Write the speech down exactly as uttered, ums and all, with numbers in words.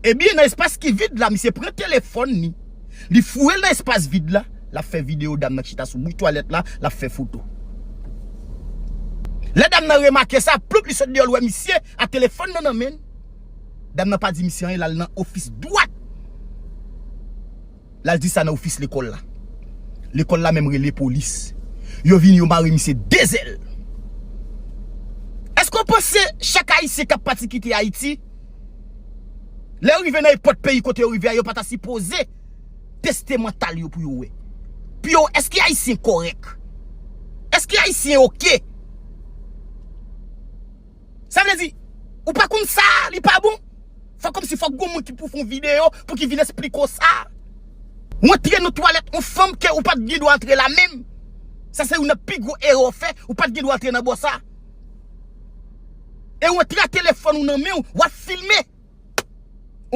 Ebyen, nan espas ki vid la, misye pran telefòn li. Li foure l nan espas vid la. L ap fè videyo dam nan ki chita sou bouch twalèt la, l ap fè foto. Lè dam nan remake sa, ploup, li sot deyò, l wè misye a telefòn nan nan men l. Dam nan pa di misye anyen, l al nan ofis dwat. L al di sa nan ofis lekòl la. Lekòl la menm rele polis. Yo vini, yo mare misye de zèl. Èske w panse chak Ayisyen k ap pati kite Ayiti, lè yo rive nan nenpòt peyi kote yo rive a, yo pa ta sipoze teste mantal yo pou yo wè? Pou yo, èske Ayisyen kòrèk? Èske Ayisyen oke? Sa vle di, ou pa konn sa, li pa bon. Fò kòmsi fòk gon moun ki pou fè yon videyo pou ki vin esplike w sa. Ou antre nan twalèt yon fanm ke ou pa t gen dwa antre la menm. Sa se youn nan pi gwo erè w fè, ou pa t gen dwa antre nan bò sa. E ou antre a telefòn ou nan men w, w ap filme.